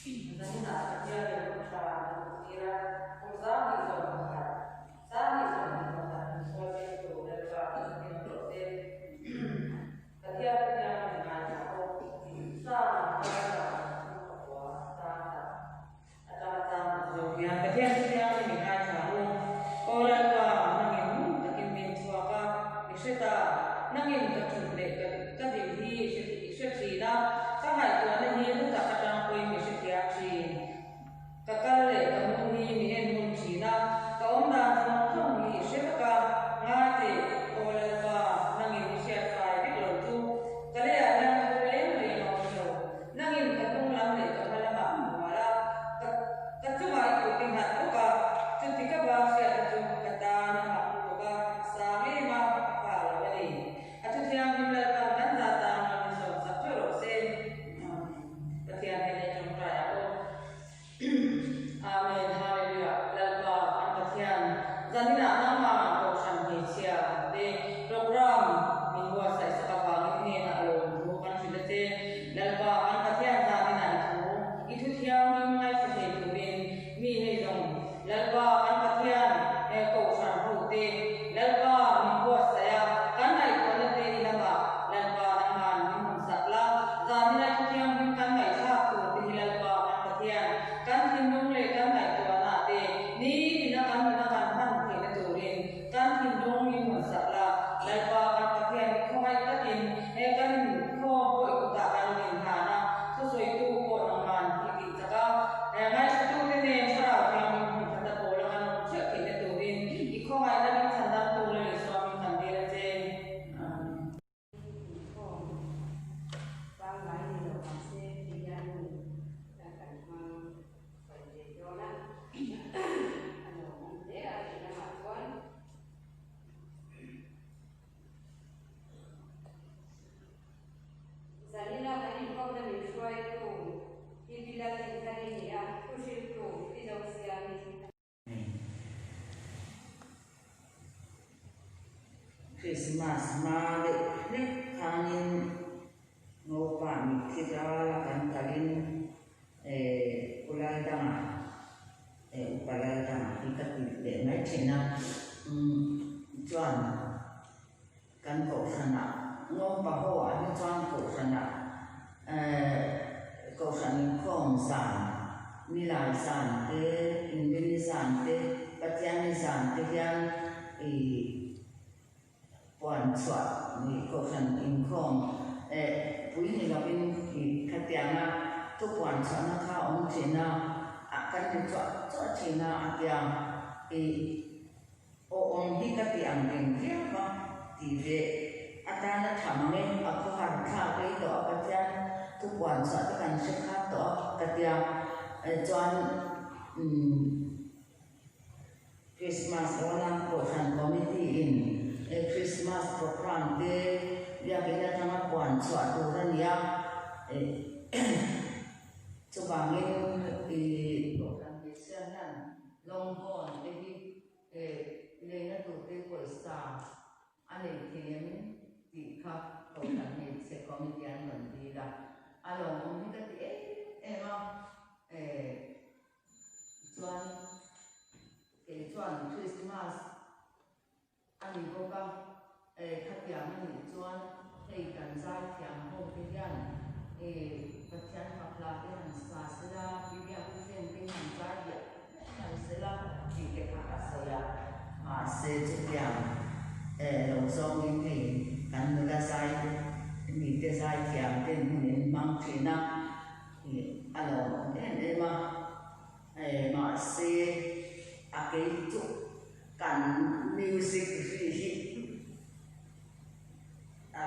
Zaninah Pathianin hun tha a hmuhtir a, kum 221, 221 min sawi pektu Lalpa ka hmuhin rawh se. Pathian thu thianghlim ngaithla pawh Psalm 139 chang khat atanga chang khat zawk hian Pathian thu thianghlim i ngaithla u. Aw Lalpa, nangin ngun takin min chhuak a, i hre ta. Nangin ka thut leh ka din hi i hre thin a, ka ngaihtuahna hi hla tak atang pawhin i hrethiam thin. Ka kal leh ka mu hi mi en ngun thin a, ka awm dan zawng zawng hi i hre vek a, ngai teh, aw Lalpa, nangin i hriat fai vek lo chu, ka leiah hian thu reng reng a awm lo, nangin ka hnung lam leh ka hma lamah a hmual a, ka ka chungah i kut i nghat bawk a, chuti ka bang hriatna chu ka tan a mak lutuk a, a sang em a, a pha lo a ni. A thu thianghlim Lalpan kan za tan rawn insawm sak theuh rawh se. Pathian hian i tawngtai a aw. Amen Hallelujah Lalpa kan Pathian zaninah nangmah kohhran hmeichhia te program min buatsaih sak avangin hnenah a lawm thu kan hrilh a che. Lalpa kan Pathian zaninah i thu i thu thianghlim ngaithla thei turin mi hei zawng Lalpa kan Pathian he kohhran ho te Lalpa min buatsaih a, kan ngaihtuahna te i lamah Lalpa nangman min hawn sak la, zanin a thuthianghlim kan ngaihthlak tur te hi Lalpa kan Pathian kan thinlung leh kan ngaihtuahna te nitina kan nuna kan hman theihna turin kan thinlung min hawn sak la, Lalpa kan Pathian i khawngaih takin he kan inkhawm pawh i kutah kan rawn inhlan a, thusawitu pawh nangman i tih chak a, ngaihthlatute nen Thlarau Thianghlim hmun khata pawla kan awm theuh theihna turin i khawngaihna min chhandamtu Lal Isua min kan dil a che. Amen. Inkhawm pangngai ni lo mahse ti hian hun kan hmang sawi ve dawn a, a lawmawm hle a lehlamah chuan. Zanina kan inkhawmna min hruaitu hi Bilal Inthari ni a, thu hriltu Pi Zosiami a ni. Christmas hma deuh hlek khanin Ngopa mitthi rala kan kalin eh Pu Laldanga eh Upa Laldanga hi ka ti leh mai thin a, umm chuan Kan kohhranah Ngopa ho ah hi chuan kohhranah eh kohhran inkhawm zan, nilai zan te, inrini zan te, Pathianni zan te hian ih puan chhuah ih kohhran inkhawm eh pui ni lovin ih khatianga thu puan chhuahna kha a awm thin a, ah kan ri chuah chuah thin a a tia ih. Aw awm hi ka ti ang reng viau a ti ve. A tana tha mang e, a khawhar thlak rei tawh a Pathian thupuan chhuah te kan hre khat tawh a ka tia. Chuan umm Christmas dawna Kohhran Committee in Christmas program te biakin atanga puan chhuah tur a nia. Chuvangin ih Kohhran hmeichhia hian Lawnghawn te hi leina tur te pawisa a nei thei em tih kha Kohhran Hmeichhe Committee an rawn dil a, a lawmawm hi ka ti em em a, chuan kei chuan Christmas A ni bawk a, e khatiang a nih chuan hei kan zaithiam ho te hian e Pathian fak hla te han sa sela, Bibiak te chen te han zai diah diah mai sela tih te kha a sawi a. Mahse chutiang e lo zawngin hei kan nula zai mi te zaithiam ten hun in hmang thin a, e a lawmawm em em a. Mahse a kei chu kan music ri hi a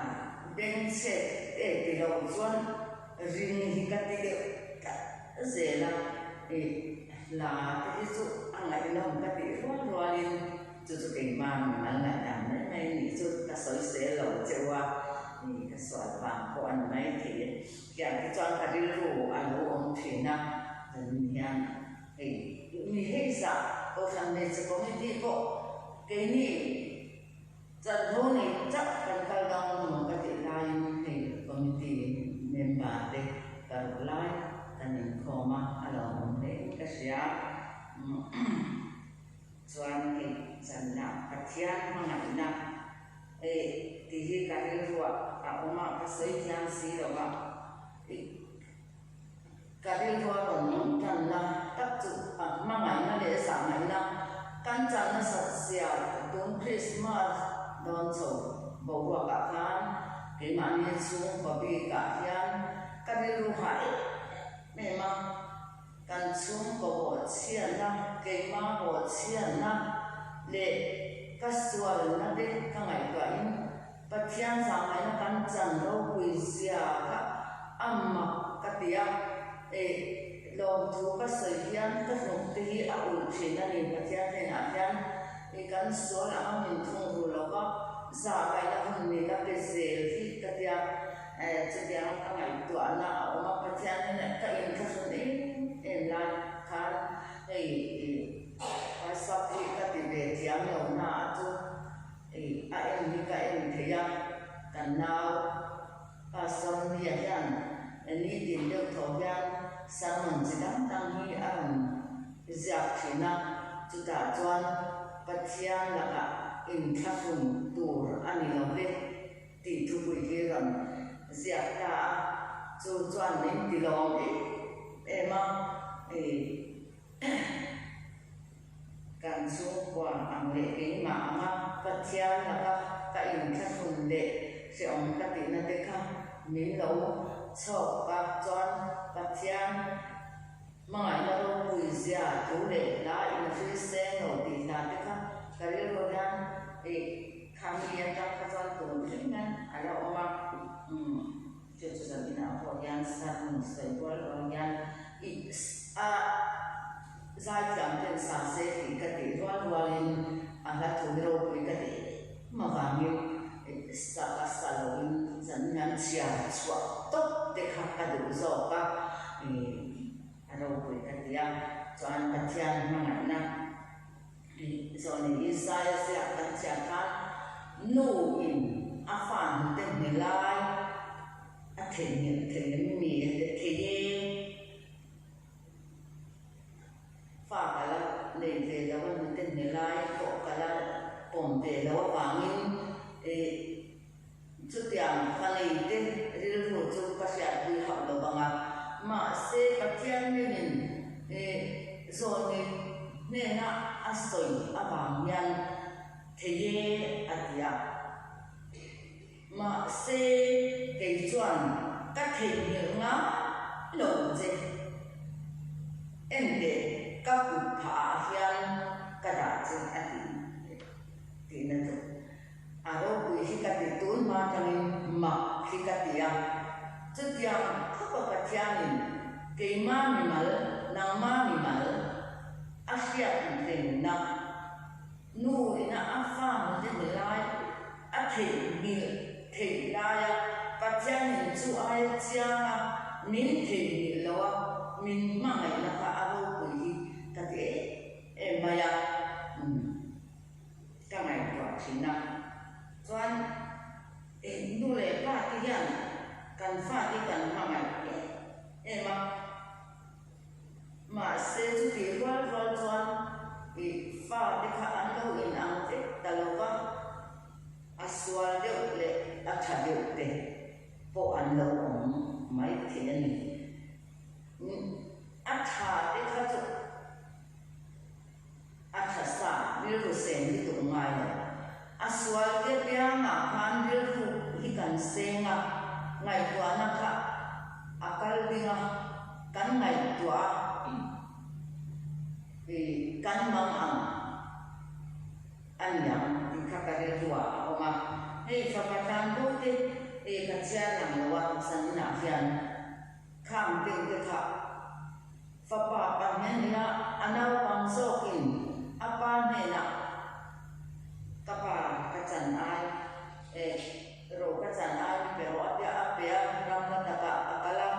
bengchhet e ti loh chuan ring hi ka ti deuh tlat zel a, ih hla te hi chu a ngaihnawm ka tih rual rualin chu chu keimah mimal ngaihdan mai mai nih chu ka sawi sel lo cheu a, ih ka sual vang pawh a ni maithei e. Tiang te chuan ka rilru a lo awm thin a, zanin hian hei mi hei zah Kohhran Hmeichhe Committee pawh keini chanvo nei chauh kan kal dawn maw ka tih laiin hei committee member te paruk lai kan inkhawm a. Pathian hmangaihna eh tih hi ka rilruah a awm a, ka sawi thiam si lo va. Ka rilrua rawn awm tanna tak chu a hmangaihna leh zahngaihna kan chan nasat zia tun Krismas dawn chho boruakah khan keimahni chhungkaw bikah hian ka rilru hah em em a, kan chhungkaw bawhchhiatna, keimah bawhchhiatna leh ka sualna te ka ngaihtuahin Pathian zahngaihna kan chan ropui zia kha a mak ka ti a, eh lawmthu ka sawi hian ka hnuk te hi a ulh thin a ni. Pathian hnenah hian eh kan sual anga min thung ru lo va, zahngaihna hun min la pe zel hi ka ti a, eh chutiang ka ngaihtuahna a awm a, Pathian hnenah ka inthlahrun em em lai khan hei eh WhatsApp hi ka ti ve thiam lo na a chu. A en hi ka en thei a, kan nau Pastor Nia hian nitin deuh thaw hian sermon chi dang dang hi a rawn ziak thin a, chutah chuan Pathian lakah inthlahrun tur a ni lo ve tih thupui hi rawn ziak ta a, chu chuan min ti lawm em em a. Kan chhungkua ang leh keimah anga Pathian laka ka inthlahrun leh hrehawm ka tihna te kha min lo chhawk a, chuan Pathian hmangaihna ropui zia thu leh hla inhrilseng lo tih hla te kha ka rilru hian ih kha mi atang kha chuan tun thleng hian a la awm a. Chu chu zan inah pawh hian sermon sawi rual rual hian i a zaithiam ten sa se tih ka tih rual rualin a hla thu hi ropui ka tih em avangin sa ka sa loin zan hian chhiar chhuah tawp te kha ka duh zawk a, a ropui ka ti a, chuan Pathian hmangaihna Zawhni Isaia ziak kan chhiar khan nu in a fa hnute hne lai a theihnghilh thei em mi a ti thei e. Fa ka la nei ve lo a hnute hne lai pawh ka la pawm ve lo avangin chutiang fa nei te rilru chu ka hriatpui hauh lo vang a. Mahse Pathian meuhin zawhni hnena a sawi avang hian thei e a ti a. Mahse kei chuan ka theihnghilh ngai lo che. Enteh ka kut phah ah hian ka dah che a ti tihna chu. A ropui hi ka ti tun hma atangin mak hi ka ti a, chutiang khawpa Pathianin keima mimal, nangma mimal a hriat rengna, nu ina a fa hmute ni lai a theihnghilh theih laia Pathianin chu aia chianga min theihnghilh lo a, min hmangaihna kha a ropui hi ka ti em em mai a. Ka ngaihtuah thin a, chuan nu leh pa te hian kan fa te kan hmangaih em em a, mahse chutih rual rual chuan ih fa te kha an lo in ang vek ta lo va, a sual deuh leh a tha deuh te pawh an lo awm mai thei a ni. A tha te kha chu. A tha sa, rilru seng lutuk ngai lo. A sual te piangah khan rilru hi kan seng a, ngaihtuahna kha a kal ding a, kan ngaihtuah a, ih kan mang ang a niang tih kha ka rilruah a awm a. Hei fapa tlan bo te ih ka chhiar lang lo a, zaninah hian khang deuh te kha Fapa pahnih a ni a, a naupang zawkin a pa hnenah, Ka pa, ka chan ai, eh, ro ka chan ai mi pe rawh a tia, a pe a, ram hla takah a kal a,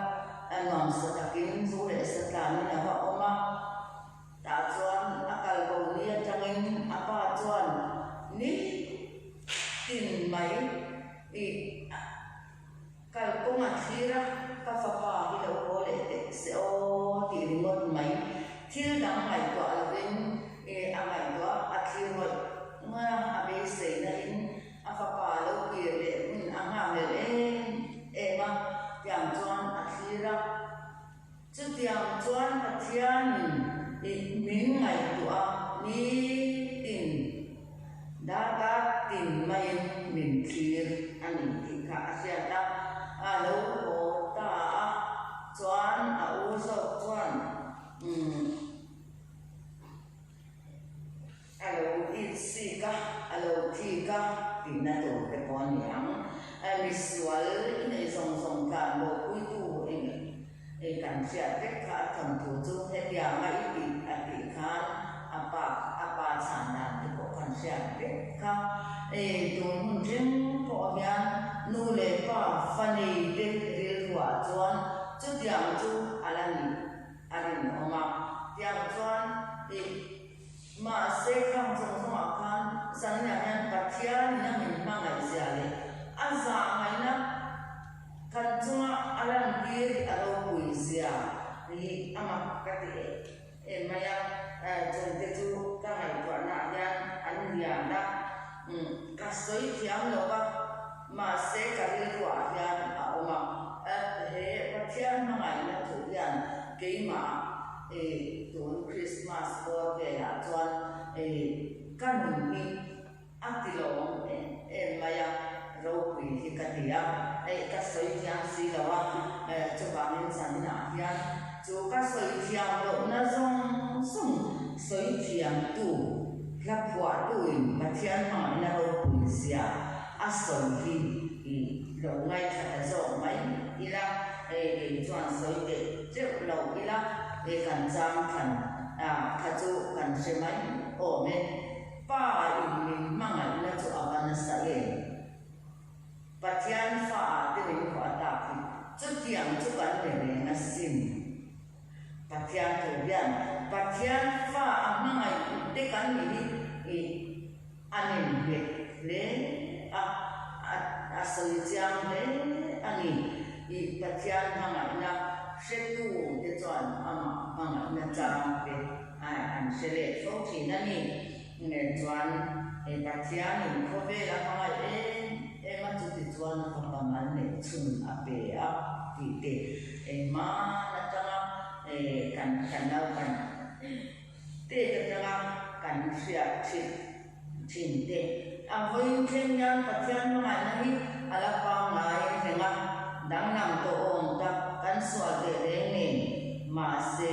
a nuamsa takin zu leh sa tlanin a va awm a. Tah chuan a kal bo ni atangin a pa chuan ni tin mai ih Kalkawng a thlir a, ka fapa hi lo haw leh teh se aw tih ringawt mai. Thil dang ngaihtuah lovin a ngaihtuah a thlir ngawih ngawih a. min thlir a ni tih kha a hriat a, a lo haw ta a, chuan a u zawk chuan umm a lo itsik a, a lo thik a tihna tur te pawh a ni ang. Misual i neih zawng zawng tlan bawhpuitu eng eng kan hriat vek kha a thawnthu chu hetianga i tih a tih khan a pa a pa chhan dan te pawh kan hriat vek kha. Tun hun thleng pawh hian nu leh pa fa nei te rilruah chuan chutiang chu a la nih a rinawm a, tiang chuan i Mahse khang zawng zawngah khan Zanina hian Pathianin a min hmangaihzia leh a zahngaihna kan chunga a lantir hi a ropuizia hi a mak ka ti em em mai a, chungte chu ka ngaihtuahnaah hian an lian a, ka sawi thiam lo va, mahse ka rilruah hian a awm a, he Pathian hmangaihna thu hian keimah tun Christmas bawr velah chuan ka nun hi a ti lawm em em mai a, ropui hi ka ti a, hei ka sawi thiam si lo a, chuvangin zaninah hian chu ka sawi thiam lohna zawng zawng sawi thiamtu hla phuahtuin Pathian hmangaihna ropui zia a sawi hi lo ngaithla ta zawk mai ila, kei chuan sawi teh teuh lo ila, kan chang thlan kha chu kan hre mai awm e. Pa in min hmangaihna chu a va nasa em? Pathian fa ah te min khuah tak hi chutiang chu kan ni reng asin. Pathian thu hian Pathian fa a hmangaih te kan nih hi i a nem nghet hle a, a sawi chiang hle a ni. I Pathian hmangaihna hretu te chuan amah hmangaihna chang te an hre leh fo thin a ni. Chuan Pathianin khawvel a hmangaih em em a, chuti chuan a fapa mal neih chhun a pe a tih te engmah atanga kan kan naupan tet atanga kan hriat thin thin te. A vawiin thleng hian Pathian hmangaihna hi a la pangngai reng a, danglam tawh awm tak kan sual teh reng nen mahse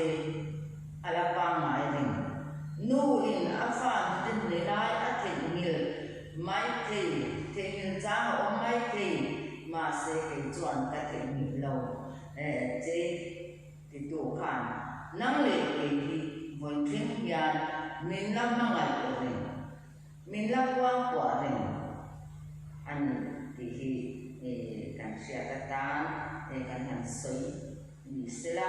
a la pangngai reng. Nu in a fa hnute hne lai a theihnghilh mai thei, theihnghilh chang a awm mai thei, mahse kei chuan ka theihnghilh lo che titu khan nang leh kei hi vawi thleng hian min la hmangaih reng. Min la kuang kuah reng a ni tih hi kan hriat atan kan han sawi ni sela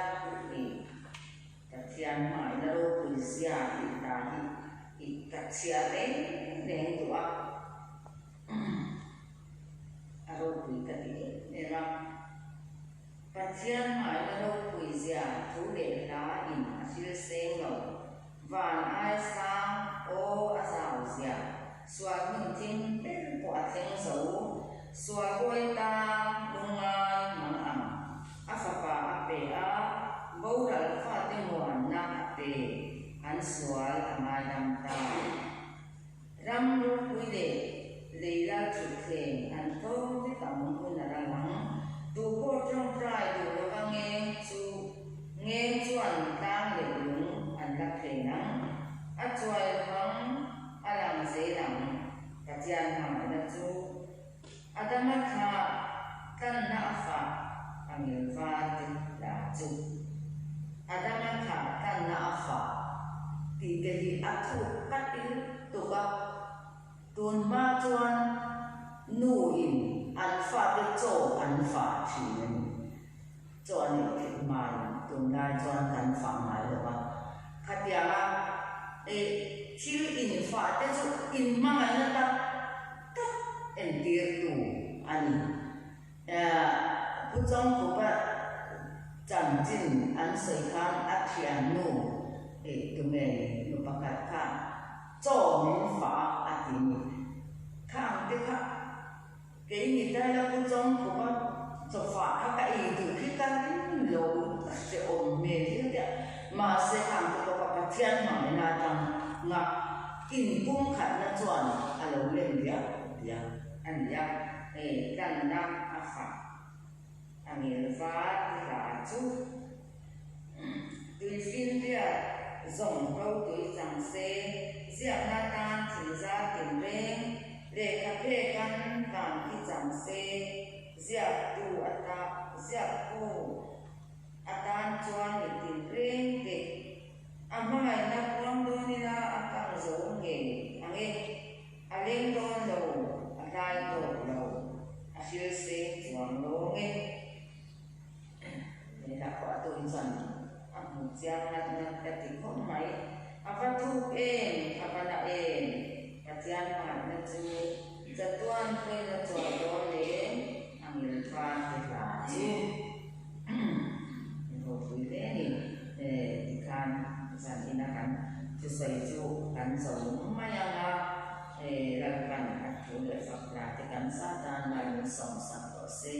Pathian hmangaihna ropui zia tih hna hi ka chhiar reng reng duh a, a ropui ka ti em em a. Pathian hmangaihna ropui zia thu leh hla in a hril seng lo. Van ai sang aw a zau zia, sual hmun thim ber pawh a thleng zo. Sual bawi tang lungngai mang ang a fapa a pe a, boral fate muanna a pe, an sual a ngaidam ta. Ram ropui leh leilal thutthleng an tlawm vek ang hun a ral ang. Tu pawh tawngtai duh lova ngeng chu ngeng chuan tlang leh lung an la phen ang. A chuai lovang a lang zel ang. Pathian hmangaihna chu Adama thlah tlanna a fah a ngil var te la chu. Adama thlah tlanna a fah tih te hi a thuk katil tuk a, tun hma chuan nu in an fate chaw an fah thin a ni. Chaw a neih theih hmain tunlai chuan kan fah ngai lo va, khatianga thil infah te chu inhmangaihna tak tak entirtu a ni. Pu Chawngkhupa chanchin an sawi khan a thiannu tunge nu pakhat kha chaw min fah a ti ni. Khang te kha kei ni taila Pu Chawngkhupa chaw fah kha ka ei duh khi ka ring lo ka hrehawm hmel hial te a, mahse khang te pawh kha Pathian hmangaihna atang ngah inpumkhatna chuan a lo lem diak diak. A ni a, hei tlanna a fah a ngil var hla chu tuifinriat zawng ko tui chang se, ziakna tan thingzar tinreng lehkha phekan van khi chang se, ziaktu ata ziaktu atan chuan mi tinreng te a hmangaihna puang dawn ila a kang zo ngei ang e. A leng dawn lo, a hlai tawh lo, a hril seng chuang lawng e. Hmeichhia pawh a tawih chuan a hmu chiang ngat ngat ka ti khawp mai. A va thuk em, a va na em, Pathian hmangaihna chu chatuan pawhin a chawi dawn le, a ngil var te hla chu min ropui hle a ni. Tikhan zan ina kan thusawi chu kan zo mai ang a, Lalpan a thu leh fak hla te kan zat a, Lalmin sawmsak tawh se.